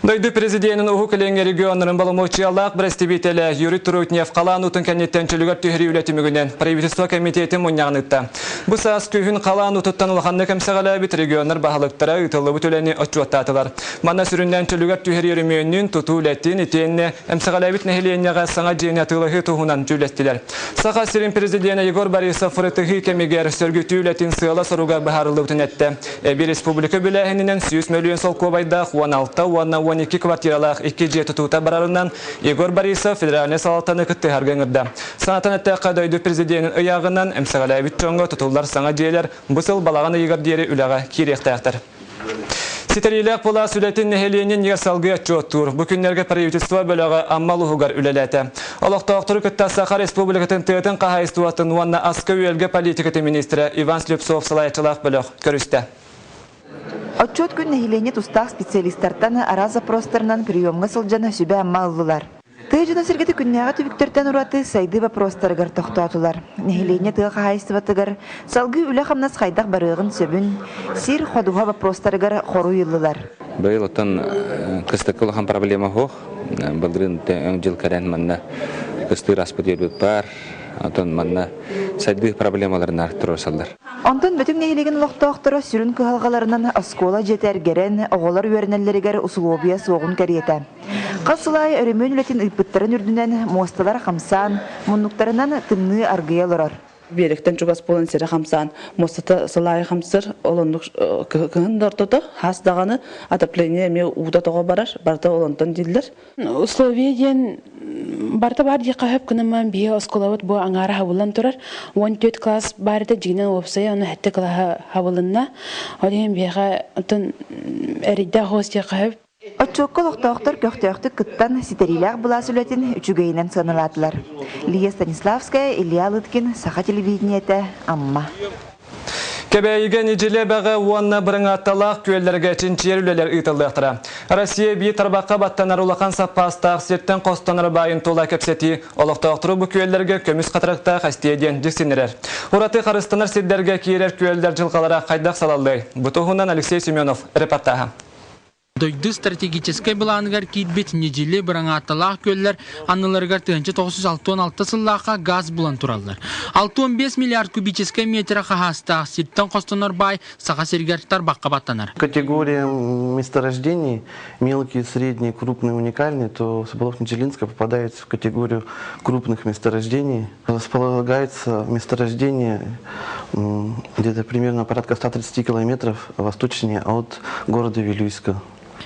Дойду президенин Уһук Илиҥҥи регионнарын боломуочуйалаах бэрэстэбиитэлэ Юрий Трутнев халаан уутун кэнниттэн чөлүгэр түһэрии үлэ түмүгүнэн правительство кэмитиэтин мунньаҕын ыытта. Бу саас күһүн халаан уутуттан улаханнык эмсэҕэлээбит регионнар баһылыктара ыытыллыбыт үлэни отчуоттаатылар. Манна сүрүннээн чөлүгэр түһэрии өрөмүөнүн, тутуу үлэтин итиэннэ эмсэҕэлээбит нэһилиэнньэҕэ саҥа дьиэни атыылаһыы туһунан дьүүллэстилэр. Саха сирин президенэ Егор Борисов ырытыһыы кэмигэр сөргүтүү үлэтин сыала-соруга быһаарыллыбытын эттэ. Эби республика үбүлээһининэн 100 мөлүйүөн солкуобайдаах 16 уонна 12 квартиралаах икки дьиэ тутуута барарынан Егор Борисов федеральнай салалтаны кыттыһарга ыҥырда. Санатан эттэххэ, дойду президенин ыйааҕынан эмсэҕэлээбит дьоҥҥо тутуллар саҥа дьиэлэр бу сыл балаҕан ыйыгар диэри үлэҕэ киириэхтээхтэр. Ситэриилээх былаас үлэтин нэһилиэнньэ иннигэр салгыы отчуоттуур. Бу күннэргэ правительство бөлөҕө Амма улууһугар үлэлээтэ. Олохтоохтору кытта Саха Республикатын тыатын хаһаайыстыбатын уонна аска-үөлгэ политикатын министрэ Иван Слепцов салайааччылаах бөлөх көрүстэ. Отчуот күн нэһилиэнньэ тустаах специалистартан араас запростарынан приемҥа сылдьан сүбэ-ама ыллылар. Тыа дьоно-сэргэтэ күннээҕи түбүктэртэн ураты сайдыы боппуруостарыгар тохтоотулар. Нэһилиэнньэ тыа хаһаайыстыбатыгар салгыы үлэ-хамнас хайдах барыаҕын сөбүн, сир, ходуһа боппуруостарыгар хоруй ыллылар. Быйыл оттон кыстыкка улахан проблема суох. Былырыын өҥ дьыл кэлэн манна кыстыыр аспыт үөрбүт баар. Оттон манна сайдыы проблемаларын туруорсаллар. Онтон Бөтүҥ нэһилиэгин олохтоохторо сүрүн кыһалҕаларынан оскуола дьиэтэ эргэрэн, оҕолор үөрэнэллэригэр усулуобуйа суоҕун кэриэтэ. Хас сыл аайы өрөмүөн үлэтин ыыппыттарын үрдүнэн муосталар хамсаан, муннуктарынан тымныы аргыйа олорор. Биэрэктэн чугас буолан сирэ хамсаан, муостата сыл аайы хамсыр, ол оннук кыһын да ортото, хас даҕаны отопление эмиэ уута тоҕо барар, барыта ол онтон дииллэр. Условие диэн барыта баар диэххэ сөп гынан биһи оскуолабыт бу аҥаара хабыллан турар. 14 класс баар этэ дьиҥинэн уопсайа ону сэттэ кылааһа хабылынна. Ол иһин биһиэхэ оттон эрийдээх оҕус диэххэ сөп. Отчуокка олохтоохтор көхтөөхтүк кыттан, ситэриилээх былаас үлэтин үчүгэйинэн сыаналаатылар. Лия Станиславская, Илья Лыткин, Саха телевидениетэ, Амма. Кэбээйигэ Нидьилэ бэҕэ уонна Бырыҥаатталаах күөллэргэ чинчийэр үлэлэр ыытыллыахтара. Россия биир тарбахха баттанар улахан саппаастаах сиртэн хостонор баайын тула кэпсэтии олохтоохтору бу күөллэргэ көмүс хатырыктаах эстиэ диэн дьиксиннэрэр. Ураты харыстанар сирдэргэ киирэр күөллэр дьылҕалара хайдах салаллыай? Бу туһунан Алексей Семенов репортаһа. Дойду стратегическай былааныгар киирбит Ньидьили быраҥаатталаах күөллэр анныларыгар 1966 сыллаахха газ булан тураллар. 65 миллиард кубическай метрэ хаһаастаах сиртэн хостонор баай Саха сиригэр тарбахха баттанар. Категория месторождений мелкие, средние, крупные, уникальные, то Соболов-Ниджилинская попадает в категорию крупных месторождений. Располагается месторождение где-то примерно порядка 130 километров восточнее от города Вилюйска.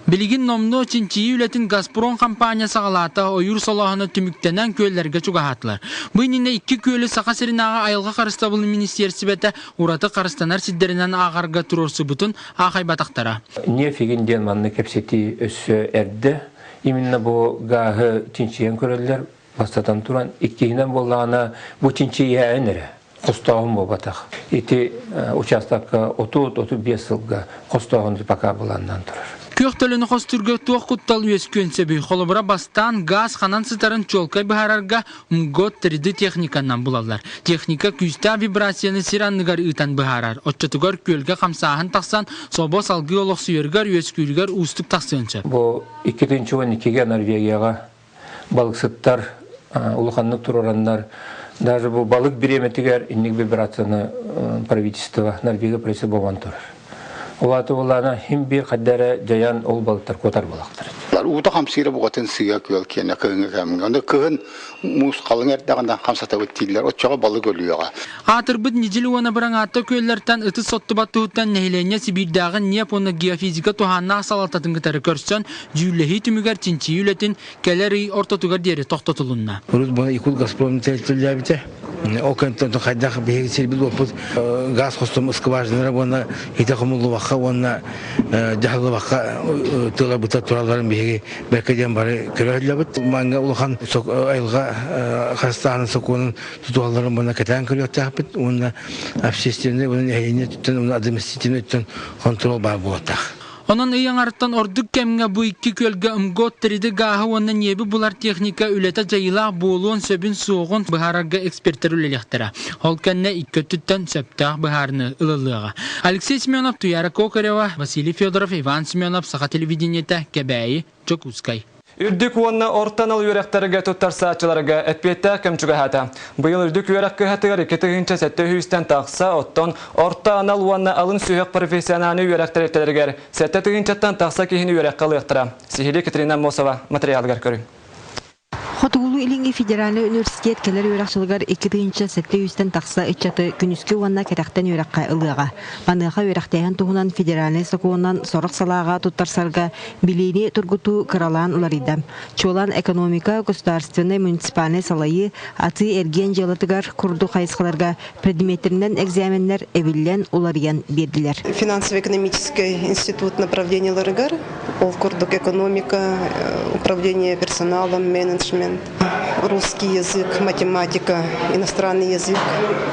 Билигин номнуо чинчийии үлэтин «Газпром» компания саҕалаата, ойуур солооһуна түмүктэнэн күөллэргэ чугаһаатылар. Бу иннинэ икки күөлү Саха сиринээҕи айылҕа харыстабылын министиэристибэтэ ураты харыстанар сирдэринэн ааҕарга туруорсубутун аахайбатахтара. Нефигин диэн маннык кэпсэтии өссө эрдэ. Именно бу гааһы чинчийэн көрөллөр. Бастатан туран, иккиһинэн буоллаҕына, бу чинчийээһин эрэ, хостооһун буолбатах. Ити учаастакка 30-35 сылга хостооһун пока былааннаан турар. Күөх төлөнү хостуурга туох куттал үөскүөн сөбүй? Холобура, бастаан газ ханан сытарын чуолкай быһаарарга МГОТ 3D техниканан булаллар. Техника күүстээх вибрацияны сир анныгар ыытан быһаарар. Оччотугар күөлгэ хамсааһын тахсан, собо салгыы олохсуйарыгар, үөскүүрүгэр уустук тахсыан сөп. Бу 2012-ге Норвегияҕа балыксыттар улаханнык туруораннар даже бу балык бириэмэтигэр инник вибрацияны правительство Норвегия правительство бобон турар. Улааты булаана хим бир хаддара жайан ол балыктар куотар балыктар. Уута хамсыыра бугатын сыа күөл киэнэ кыһыҥҥы кэмҥэ. Онно кыһын муус халыҥ эрдэҕинэ хамсатабыт дииллэр. Оччоҕо балык өлүөҕэ. Аатырбыт Ньидьили уонна Быраҥаатта күөллэртэн ытыс соттубат туһуттан нэһилиэнньэ Сибиирдээҕи ньиэп уонна геофизика туһааннаах салалтатын кытары көрсөн, дьүүллэһии түмүгэр чинчийии үлэтин кэлэр ый ортотугар диэри тохтотулунна. Урут бу Якут Газпром тэрилтэлээбитэ. Ол кэнниттэн хайдах биһиги сирбит уоппут газ хостом скважиналара уонна итэ хомуллубакка уонна дьаһаллыбакка тыаларбыта туралларын биһиги бэркэ диэн бары көрө Манга улахан айылҕа харыстааһын сокуонун тутуһалларын уонна кэтээн көрүөхтээхпит уонна общественный уонна нэһилиэнньэ өттүттэн уонна административнай өттүттэн хонтуруол баар буолуохтаах. Онон ый аҥарыттан ордук кэмҥэ бу икки күөлгэ МГОТ 3D гааһы уонна ньиэби булар техника үлэтэ дьайыылаах буолуон сөбүн-суоҕун быһаарарга экспертэр үлэлиэхтэрэ. Ол кэннэ икки өттүттэн сөптөөх быһаарыныы ылыллыаҕа. Алексей Семенов, Туяра Кокарева, Василий Федоров, Иван Семенов, Саха телевидениетэ, Кэбээйи, Дьокуускай. Үрдүк уонна орто анал үөрэхтэргэ туттарсааччыларга эппиэттээх кэм чугаһаата. Быйыл үрдүк үөрэх кыһатыгар 2700 тахса, оттон орто анал уонна алын сүһүөх профессиональнай үөрэх тэрилтэлэригэр 7 тыһыынчаттан тахса киһини үөрэххэ ылыахтара. Сиһилии Катерина Аммосова материалыгар көрүҥ. Хотугулуу-Илиҥҥи федеральнай университет кэлэр үөрэх сылыгар 2700 тахса ыччаты күнүскү уонна кэтэхтэн үөрэххэ ылыаҕа. Маныаха үөрэхтээһин туһунан федеральнай сокуонунан сорох салааҕа туттарсарга билиини тургутуу кыралаан уларыйда. Чуолаан экономика, государственнай, муниципальнай салайыы, атыы-эргиэн дьыалатыгар курдук хайысхаларга предметтэринэн экзаменнэр эбиллэн, уларыйан биэрдилэр. Финансово-экономическай институт направлениеларыгар ол курдук экономика, управление персоналом, менеджмент, русский язык, математика, иностранный язык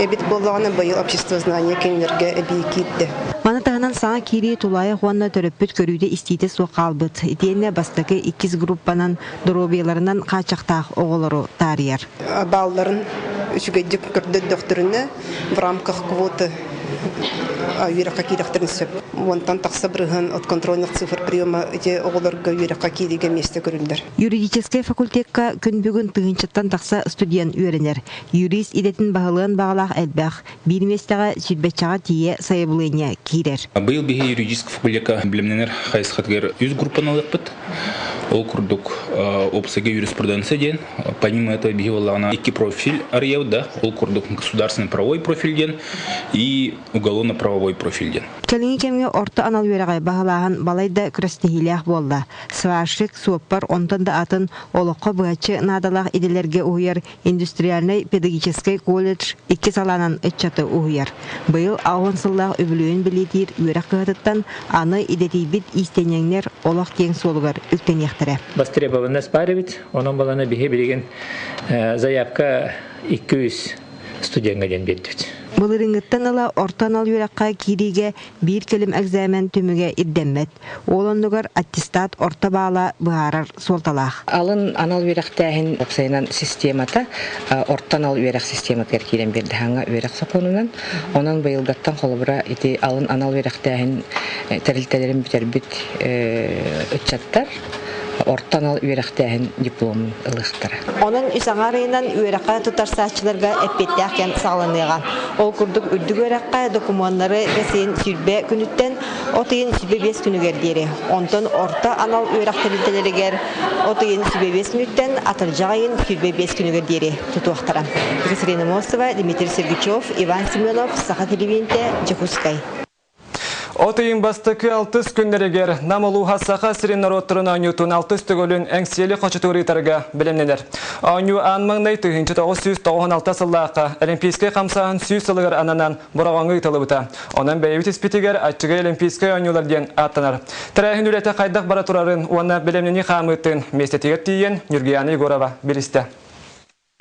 эбит буоллаҕына быйыл обществознание кинилэргэ эбии киирдэ. Маны таһынан саҥа киирии тулаайах уонна төрөппүт көрүүтэ-истиитэ суох хаалбыт. Итиэннэ бастакы иккис группанан доруобуйаларынан хааччахтаах оҕолору таарыйар. Баалларын үчүгэйдик көрдөрдөхтөрүнэ в рамках квоты үөрэххэ киирэхтэрин сөп. Уонтан тахса бырыһыан от контрольных цифр приема ити оҕолорго үөрэххэ киириигэ миэстэ көрүллэр. Юридическай факультекка күн бүгүн тыһыынчаттан тахса студент үөрэнэр. Юрист идэтин баһылыан баҕалаах элбэх. Биир миэстэҕэ сүүрбэччэҕэ тиийэ сайабылыанньа киирэр. Быйыл биһи юридическай факультекка бэлэмнэнэр хайысхатыгар үс группаны ылыахпыт. Ол курдук уопсайга юриспруденция диэн, помимо этого биһи буоллаҕына икки профиль арыйабыт да, ол курдук государственный правовой профиль диэн и уголовно-правовой профиль диэн. Кэлиҥҥи кэмҥэ орто анал үөрэҕи баһылааһын балайда күрэстэһиилээх буолла. Сварщик, суоппар, онтон да атын олоххо быһаччы наадалаах идэлэргэ уһуйар индустриальнай педагогическай колледж икки салаанан ыччаты уһуйар. Быйыл 80 сыллаах үбүлүөйүн бэлиэтиир үөрэх кыһатыттан аны идэтийбит иистэнньэҥнэр олох киэҥ суолугар үктэниэхтэрэ. Востребованность баар эбит. Онон баланы биһи билигин заявка 200 студеҥҥа диэн биэрдибит. Былырыыҥҥыттан ыла орто анал үөрэххэ киириигэ биир кэлим экзамен түмүгэ ирдэммэт. Ол оннугар аттестат орто баала быһаарар суолталаах. Алын анал үөрэхтээһин уопсайынан системата орто анал үөрэх систематыгар киирэн биэрдэ хаҥа үөрэх сокуонунан. Онон быйылгаттан холобура ити алын анал үөрэхтээһин тэрилтэлэрин бүтэрбит ыччаттар орто анал үөрэхтээһин дипломун ылыахтара. Онон үс аҥаар ыйынан үөрэххэ тутарсааччыларга эппиэттээх кэм саҕаланыаҕа. Ол курдук үрдүк үөрэххэ докумуоннары бэсиэн 20 күнүттэн от ыйын 25 күнүгэр диэри, онтон орто анал үөрэх тэрилтэлэригэр от ыйын 25 күнүттэн атырдьах ыйын 25 күнүгэр диэри тутуохтара. Екатерина Мосова, Дмитрий Сергучев, Иван Семенов, Саха телевидениетэ, Дьокуускай. От ыйын бастакы алтыс күннэригэр Нам улууһа Саха сирин норуоттарын оонньуутун алтыс төгүлүн Эҥсиэли хочотугар ыытарга бэлэмнэнэр. Оонньуу аан маҥнай 1996 сыллаахха Олимпийскай хамсааһын сүүс сылыгар ананан Бороҕоҥҥо ыытыллыбыта. Онон бэйэбит испитигэр Аччыгый Олимпийскай оонньуулар диэн ааттанар. Тэрээһин үлэтэ хайдах бара турарын уонна бэлэмнэнии хаамыытын миэстэтигэр тиийэн Ньургуйаана Егорова билистэ.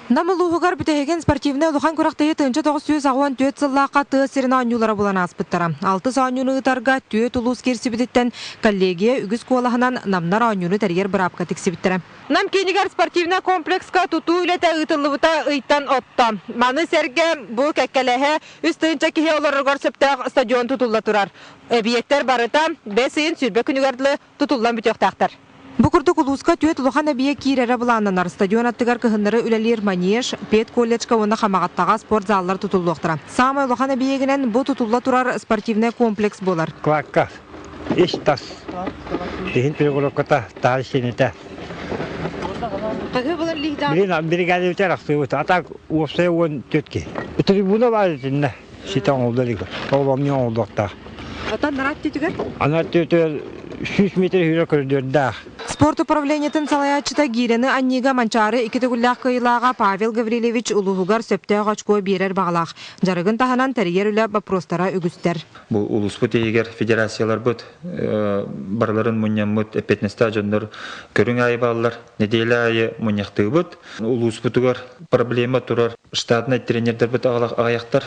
Нам улууһугар бүтэһигин спортивнай улахан күрэхтэһии 1984 сыллаахха тыа сирин оонньуулара булан ааспыттара. Алтыс оонньууну ыытарга түөрт улуус киирсибититтэн коллегия үгүс куолаһынан намнар оонньууну тэрийэр быраапка тиксибиттэрэ. Нам киинигэр спортивнай комплекска тутуу үлэтэ ыытыллыбыта ыйтан отто. Маны сэргэ бу кэккэлэһэ 3 тыһыынча киһи олороругар сөптөөх стадион тутулла турар. Эбийиэктэр барыта бэс ыйын 20 күнүгэр дылы тутуллан бүтүөхтээхтэр. Бу курдук улууска түөрт улахан эбийиэк киирэрэ былааннанар. Стадион аттыгар кыһыннары үлэлиир манеж, педколледжка уонна Хамаҕаттаҕа спорт заллар тутуллуохтара. Саамай улахан эбийиэгинэн бу тутулла турар спортивнай комплекс буолар. Кладка ис-тас иһин перегородката таһар сиэнэтэ. Билин бригадабытыгар ахсыбыт. А так уопсайа 14 киһи. Трибуна баар итиннэ. Ситэ оҥолдо илик. Ол омньу оҥолдуохтаах. Отон нарат түтүгэр? Анар түтүгэр 100 метр хүрэ көрдөрдөөх. Спорт управлениетын салайааччыта гиирэни анньыыга Манчаары икки төгүллээх кыайыылааҕа Павел Гаврильевич улууһугар сөптөөх очко биэрэр баҕалаах. Дьарыгын таһынан тэрийэр үлэ боппуруостара үгүстэр. Бу улууспут иһигэр федерацияларбыт барыларын мунньаммыт эппиэтинэстээх дьоннор көрүҥ аайы бааллар. Нэдиэлэ аайы мунньахтыыбыт. Улууспутугар проблема турар. Штатнай тренердэрбит аҕыйахтар.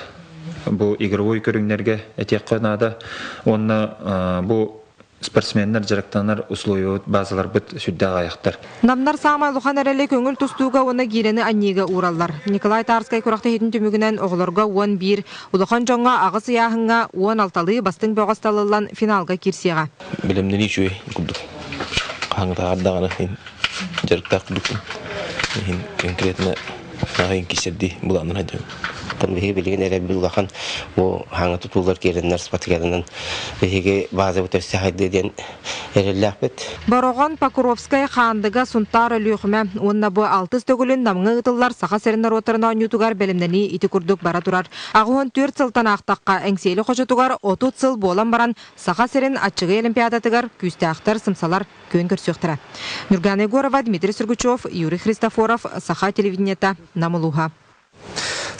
Бу игровой көрүҥнэргэ этиэххэ наада. Уонна бу Спортсменнар дьарыктанар условиябыт базаларбыт сүрдээх аҕыйахтар. Намнар саамай улахан эрэли көҥүл тустууга уонна гиирэни анньыыга уураллар. Николай Тарскай күрэхтэһиитин түмүгүнэн оҕолорго 11, улахан дьоҥҥо аҕыс ыйааһыҥҥа 16-лыы бастыҥ бөҕөс талыллан финалга киирсиэҕэ. Бэлэмнэнии үчүгэй курдук. Хаһааҥҥытааҕар даҕаны дьарыктаах курдукпун. Иһин конкретно аҕайын киирсэрдии былааннар сылдьабын. Биһиги билигин эрэлбит улахан бу хаҥа тутуулар киирэннэр спартакиаданан биһиги базабыт өссө хайдыа диэн эрэллээхпит. Бороҕон, Покровскай, Хаандыга, Сунтаар, Өлүөхүмэ уонна бу алтыс төгүлүн Намҥа ыытыллар Саха сирин норуоттарын оонньуутугар бэлэмнэнии ити курдук бара турар. 84 сылтан аахтахха, Эҥсиэли хочотугар 30 сыл буолан баран Саха сирин аччыгый Олимпиадатыгар күүстээхтэр, сымсалар күөн көрсүөхтэрэ. Нюргана Егорова, Дмитрий Сергучев, Юрий Христофоров, Саха телевидениета, Нам улууһа.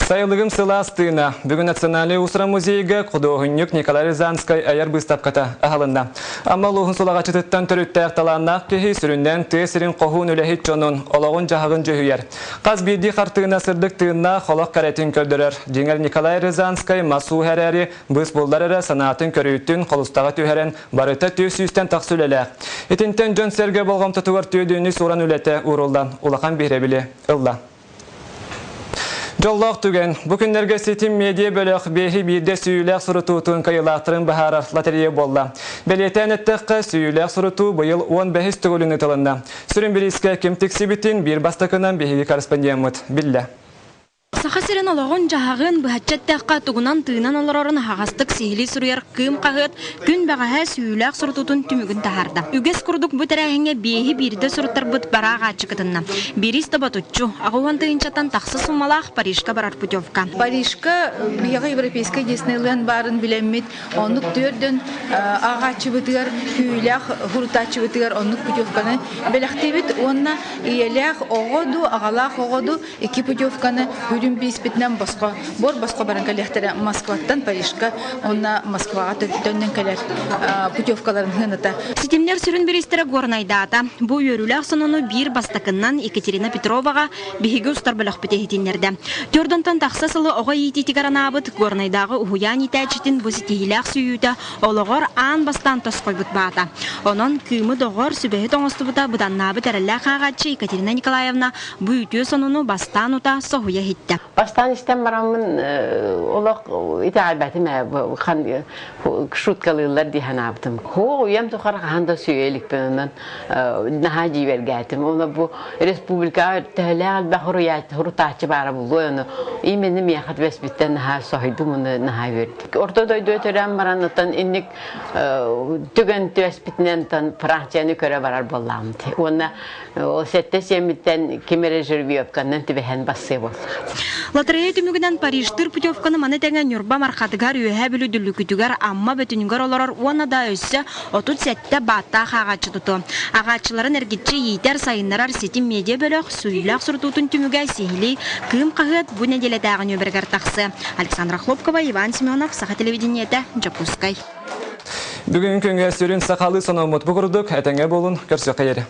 Сайылыгым сылаас тыына. Бүгүн Национальнай уус-уран музейга худуоһунньук Николай Рязанскай айар быыстапката аһылынна. Амма улууһун сулаҕаччытыттан төрүттээх талааннаах киһи сүрүннээн тыа сирин хоһуун үлэһит дьонун олоҕун-дьаһаҕын дьүһүйэр. Хас биирдии хартыына сырдык тыыннаах олох кэрэтин көрдөрөр. Дьиҥэр Николай Рязанскай мас ууһа эрээри, быыс буллар эрэ санаатын көрүүтүн холустаҕа түһэрэн барыта түө сүүстэн тахса үлэлээх. Итинтэн дьон-сэргэ болҕомтотугар түөдүүнү сууран үлэтэ ууруллан улахан биһирэбили ылла. Дьоллоох түгэн. Бу күннэргэ Ситим медиа бөлөх биэһи биирдэ сүүйүүлээх сурутуутун кыайыылаахтарын быһаарар лотерея буолла. Бэлиэтээн эттэххэ, сүүйүүлээх сурутуу быйыл 15 төгүлүн ыытылынна. Сүрүн бириискэ ким тиксибитин биир бастакынан биһиги корреспондеммыт биллэ. Саха сирин олоҕун-дьаһаҕын, быһаччы эттэххэ, тугунан тыынан олорорун аһаҕастык сиһилии суруйар Кыым хаһыат күн бэҕэһээ сүүйүүлээх сурутуутун түмүгүн таһаарда. Үгэс курдук бу тэрээһиҥҥэ биэһи биирдэ суруттарбыт бараах ааччы кытынна. Биирис да ботуччу, 80 тыһыынчаттан тахса суумалаах Парижка барар путевка. Парижка биһиэхэ Европейскай Диснейленд баарын билэммит, оннук түөрдөн ааҕааччыбытыгар, күүлээх хурутааччыбытыгар оннук путевканы бэлэхтиибит уонна ийэлээх оҕо дуу, аҕалаах оҕо дуу Икки путевканы үрүм бииспитинэн босхо, буор босхо баран кэлиэхтэрэ Москваттан Парижка уонна Москваҕа төннөн кэлэр путевкаларын сыаната. Ситимнэр сүрүн бириистэрэ Горнайдаата. Бу үөрүүлээх сонуну биир бастакыннан Екатерина Петроваҕа биһиги устар бөлөхпүт иһитиннэрдэ. Төрдонтон тахса сылы оҕо иитиитигэр анаабыт Горнайдааҕы уһуйаан иитээччитин бу ситиһиилээх сүүйүүтэ олоҕор аан бастаан тосхойбут баата. Онон Кыымы доҕор сүбэһит оҥостубута быданнаабыт эрэллээх ааҕааччы Екатерина Николаевна Бу үтүө сонуну бастаан утаа соһуйа иһиттэ. Бастаан истэн бараммын олох итэҕэйбэтим ээ шуткалыыллар дии санаабытым. Һуох уйам тухары хаһан да сүүйэ иликпин онон наһаа дьиибэргээтим. Ону бу республикаҕа төһөлөөх элбэх хурутааччы баара буолуой ону именно миэхэ түбэспиттэн наһаа соһуйдум уну наһаа үөрдүм. Орто дойдуга төрөөн баран оттон инник түгэн түбэспитинэн Францияны көрө барар буоллаҕым. Уонна Ол сэттэ сиэммиттэн ким эрэ жеребьевканан түбэһэн бассыа буоллаҕа. Лотерея түмүгүнэн Парижтыыр путевканы маны тэҥэ Ньурба Мархатыгар, Үөһээ Бүлүү Дүллүкүтүгэр, Амма Бөтүнүгэр олорор уонна да өссө 37 бааттаах ааҕааччы тутуо. Ааҕааччыларын эргиччи иитэр, сайыннарар ситим медиа бөлөх сүүйүүлээх сурутуутун түмүгэ сиһилии Кыым хаһыат бу нэдиэлэтээҕи нүөмэригэр тахсыа. Александра Хлопкова, Иван Семенов, Саха телевидениетэ, Дьокуускай. Бүгүн күҥҥэ сүрүн сахалыы сономмут бу курдук этэҥҥэ буолун, көрсүөххэ диэри.